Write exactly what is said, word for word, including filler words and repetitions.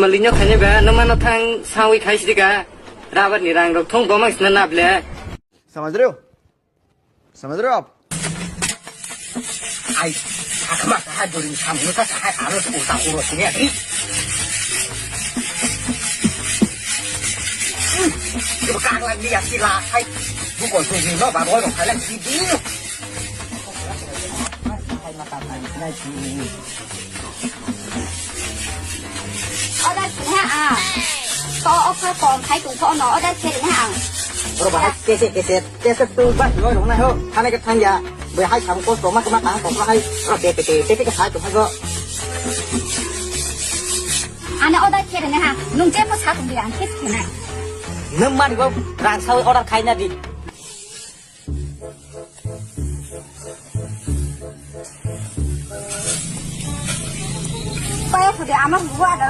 Malino khaini ba, no mano thang sawi khai sidi ka. Rabar ni rang rok thong bomang sina na ble. समझ रहे हो? समझ रहे हो आप? Ai, akma sa ha duri samu ta sa ha aro tu ta kuro sini ati. Coba kang lagi ya sila hai. Bukan tu ni no ba boy no kalian sidi. Order khe ha ang. To offer kom khai tong pho no order khe ha ang. Oro bahai kese kese kese tu ba lo rong na ho. Thane ke thang ya. Bai hai sam ko to ma ma tang ko hai. Ro te te te te ke sai to ha go. Ana order khe ne ha. Nung je mo sa tong di ang kis khe na. Nang mani go rang sawi order khai na di. Kaya khode ama bubu ada.